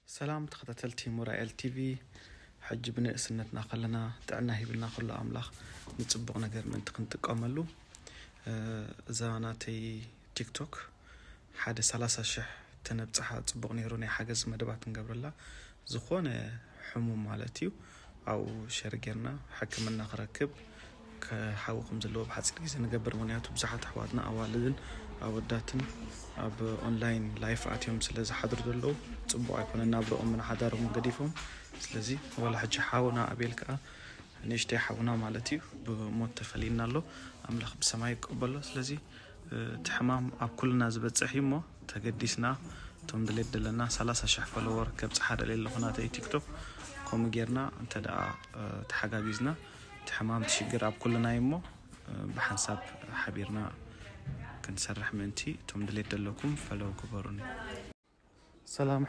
ሰላም ተኸታተልቲ ሞራኤል ቲቪ፣ ሕጂ ብንእስነትና ከለና ጥዕና ሂብና ከሎ ኣምላኽ ንጽቡቕ ነገር ምእንቲ ክንጥቀመሉ፣ እዛ ናተይ ቲክቶክ ሓደ ሰላሳ ሽሕ ተነብጽሓ ጽቡቕ ነይሩ። ናይ ሓገዝ መደባት ንገብረላ ዝኾነ ሕሙም ማለት እዩ ኣብኡ ሸር ጌርና ሕክምና ክረክብ ክሓዊ ከም ዘለዎ ብሓፂር ግዜ ንገብር። ምክንያቱ ብዙሓት ኣሕዋትና ኣዋልድን ኣወዳትን ኣብ ኦንላይን ላይፍ ኣትዮም ስለ ዝሓድሩ ዘለዉ ጽቡቕ ኣይኮነን ናብረኦም ንሓዳሮም ገዲፎም። ስለዚ ወላ ሕጂ ሓውና ኣቤል ከዓ ንእሽተይ ሓውና ማለት እዩ ብሞት ተፈሊና ኣሎ። ኣምላኽ ብሰማይ ይቀበሎ። ስለዚ እቲ ሕማም ኣብ ኩልና ዝበፅሕ እዩ እሞ ተገዲስና እቶም ድሌት ዘለና ሰላሳ ሽሕ ፎሎወር ከብፅሓ ደልየ ኣለኹ ናተይ ቲክቶክ። ከምኡ ጌርና እንተ ደኣ ተሓጋጊዝና እቲ ሕማም ትሽግር ኣብ ኩልና እዩ እሞ ብሓንሳብ ሓቢርና ክንሰርሕ ምእንቲ እቶም ድሌት ዘለኩም ፈለው ግበሩኒ። ሰላም